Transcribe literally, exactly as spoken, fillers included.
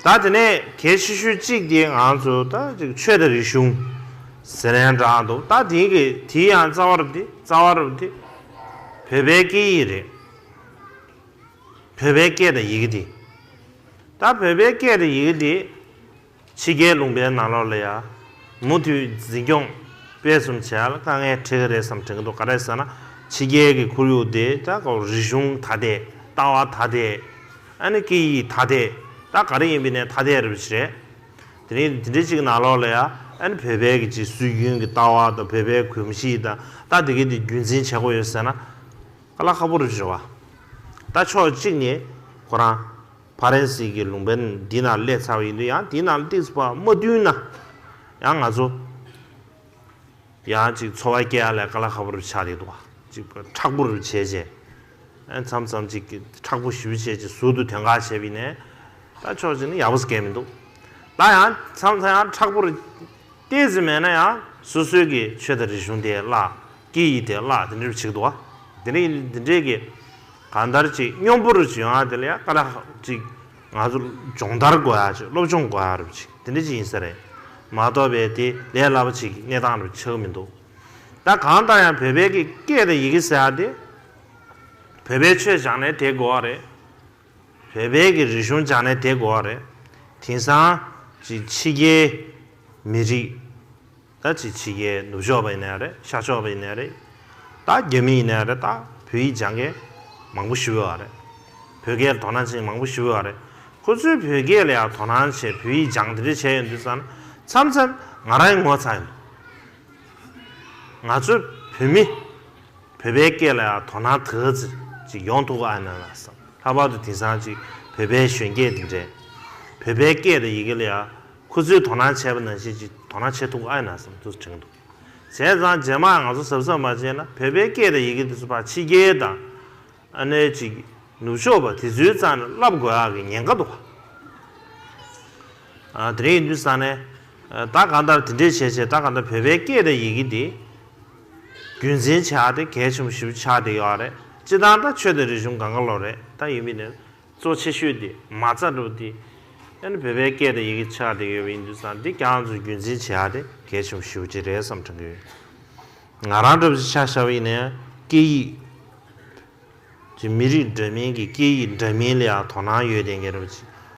ད་དེ་ནས་གལ་ཆེ་ཤོས་གཅིག་དེ་ང་ཚོ་ད་ཅིག་ཆོས་དང་རིག་གཞུང་ཟེར་ཡང་འདྲ་འདུག་ད་དེའི་གི་དེའི་ཡང་རྩ་བ་རུ་དེ་རྩ་བ་རུ་དེ་བོད་པའི་སྐད་ཡིག་རེད། བོད་པའི་སྐད་དང་ཡི་གེ་དེ། ད་བོད་པའི་སྐད་དང་ཡི་གེ་དེ་ཕྱི་རྒྱལ་ལུང་པའི་ནང་ལོགས་ལ་ཡ་མུ་མཐུད་འཛིན་སྐྱོང་སྤེལ་གསུམ་བྱེད་ཡ་ལ་དཀའ་ངལ་འཕྲད་ཀྱི་རེད་བསམ་དྲན་གྱི་འདུག་ག་རེ་ཟེར་ན་ཕྱི་རྒྱལ་གྱི་ཁོར་ཡུག་དེ་ད་ག་རིག་གཞུང་ཐ་དད། ལྟ་བ་ཐ་དད། ཨ་ནི་སྐད་ཡིག་ཐ་དད། ད་ག་རེ་ཡིན་པའི་ནས་ཐ་དད་རེད་པ་ཞིག་རེད། དེ་རིང་དེ་འདྲའི་ཅིག་ནང་ལོགས་ལ་ཡ་ཨ་ནི་བོད་པའི་གི་ཅིག་སྲོལ་རྒྱུན་གྱི་ལྟ་བ་དང་བོད་པའི་གོམས་གཤིས་དང་ད་དེ་གའི་དེ་རྒྱུན་འཛིན་བྱེད་དགོས་ཡོད་ཟེར་ན་དཀའ་ལས་ཁག་པོ་རེད་པ་ཞིག་རེད་བ། ད་ཕྱོགས་གཅིག་ནས་ཁོ་རང་ཕ་རན་སི་གི་ལུང་པ་འདི་ནང་སླེབས་ཚར་བ་ཡིན་དུས་ཡང་འདི་ནང་ཏོག་ཙམ་མ་བསྟུན་ན་ཡང་ང་ཚོ་ཡང་ཅིག་འཚོ་བ་སྐྱེལ་ཡ་ལ་དཀའ་ལས་ཁག་པོ་རུ་ཆགས་བསྡད་འདུག་བ། ཅིག་མཁྲེགས་པོ་རུ་བྱས་བྱས། ཨ་མཚམས་མཚམས་ཅིག་མཁྲེགས་པོ་ཞེ་པོ་བྱས་བྱས་ཟུར་དུ་དོན་ཁ་བྱས་པ་ཡིན་ནའི་ད་ཕྱོགས་གཅིག་ནས་ཡག་པོ་ཞིག་གང་ཡང་མི་འདུག་ད་ཡང་མཚམས་མཚམས་ཡང་མཁྲེགས་པོ་རུ་ཏོག་ཙམ་མེད་ན་ཡང་སོ་སོའི་གི་ཆོས་དང་རིག་གཞུང་དེ་བརླག་སྐད་ཡིག་དེ་བརླག་དེ་འདྲ་བྱེད་ཀྱི་འདུག་བ། དེ་འདྲ་ཡིན་དུས་འདི་འདྲའི་གི་གང་ལྟར་ཅིག་སྙོམས་པོ་རུ་བྱུང་ཡ་དེ་ལ་ཡ་དཀའ་ལས་ཅིག་ང་ཚོ་སྦྱོང་བརྡར་དགོས་ཡ་ཅིག་སློབ་སྦྱོང་དགོས་ཡ་རུ་ཅིག་དེ་འདྲ་ཅིག་ཡིན་ས་རེད། མ་གཏོགས་པའི་དེ་ལས་སླ་པོ་ཅིག་གི་གནས་སྟངས་རུ་ཆགས་མི་འདུག་ད་གང་ལྟར་ཡང་བོད་པའི་གི་སྐད་དང་ཡི་གེ་ཟེར་ཡ་དེ་བོད་པའི་ཆོས་སྦྱངས་ནས་དེ་དགོས་པ་རེད། བོད་པའི་གི་རིག་གཞུང་སྦྱངས་ནས་དེ་དགོས་པ་རེད། དེང་སང་ཅིག་ཕྱི་རྒྱལ་མི་རིགས་ད་ཅིག་ཕྱི་རྒྱལ་ནུབ་ཕྱོགས་པ་ཡིན་ནའི་རེད། ཤར་ཕྱོགས་པ་ཡིན་ནའི་རེད། ད་རྒྱ་མི་ཡིན་ནའི་རེད། ད་བོད་ཡིག་སྦྱང་མཁན་མང་པོ་ཞིག་ཡོད་རེད། བོད་སྐད་ལ་དོ་སྣང་བྱེད་མཁན་མང་པོ་ཞིག་ཡོད་རེད། ཁོ་ཚོས་བོད་སྐད་ལ་ཡང་དོ་སྣང་བྱས་བོད་ཡིག་སྦྱང་དེ་འདྲ་བྱས་ཡོང་དུས་ཙང་མཚམས་མཚམས་ང་རང་ངོ་ཚ་ཡོང་། ང་ཚོ་བོད་མི་བོད་པའི་སྐད་ལ་ཡང་དོ་སྣང་དེ་ག་ཚོད་ཅིག་ཡོང་ཐུབ་ཀྱི་ཨ་ཡིན་ན་ལ་བསམ། ལྷག་པར་དུ་དེང་སང་ཅིག་བོད་པའི་གཞོན་སྐྱེས་དེ་འདྲས་བོད་པའི་སྐད་དང་ཡི་གེ་ལ་ཡང་ཁོ་ཚོས་དོ་སྣང་བྱས་པ་ནང་བཞིན་ཅིག་དོ་སྣང་བྱེད་ཐུབ་ཀྱི་ཨ་ཡིན་ན་བསམ་དུ་དྲན་གྱི་འདུག་བྱས་ཙང་རྗེས་མ་ང་ཚོ་གཟབ་གཟབ་མ་བྱས་ན་བོད་པའི་སྐད་དང་ཡི་གེ་དེ་ཚོ་ཕར་ཕྱི་རྒྱལ་དང་ཨ་ནེ་ཅིག་ནུབ་ཕྱོགས་པ་དེ་ཚོའི་རྩ་ནས་བསླབ་དགོས་ཡག་གི་ཉེན་ཁ་འདུག་ཨ་དེ་རིང་ཡིན་དུས་ས་ནས་ད་གང་ལྟར་དེ་འདྲས་བྱས་བྱས་ད་གང་ལྟར་བོད་པའི་སྐད་དང་ཡི་གེ་དེ་རྒྱུན་འཛིན་བྱ་ཡག་དེ་གལ་ཆེན་པོ་ཞིག་ཆགས་བསྡད་ཡོད་རེད། སྤྱིར་བཏང་ད་ཆོས་དང་རིག་གཞུང་གང་ག་ལོག་རེད། ད་ཡིན་པའི་ནས་གཙོ་ཆེ་ཤོས་དེ་མ་རྩ་འགྲོ་དེ་ཨ་ནི་བོད་པའི་སྐད་དང་ཡི་གེ་ཆགས་བསྡད་ཡོད་པ་ཡིན་དུས་ས་འདི་ཀྱང་ཚོ་རྒྱུན་འཛིན་བྱ་ཡག་དེ་གལ་ཆེན་པོ་ཞིག་ཅིག་རེད་བསམ་དྲན་གྱི་ཡོད། ང་རང་འདྲ་པོ་ཞིག་ཆ་བཞག་པ་ཡིན་ནའི་སྐད་ཡིག་ཅིག་མི་རིགས་འདྲ་མིན་གྱི་སྐད་ཡིག་འདྲ་མིན་ལ་ཡང་དོ་སྣང་ཡོད་བསྡད་མཁན་རེད་པ་ཅིག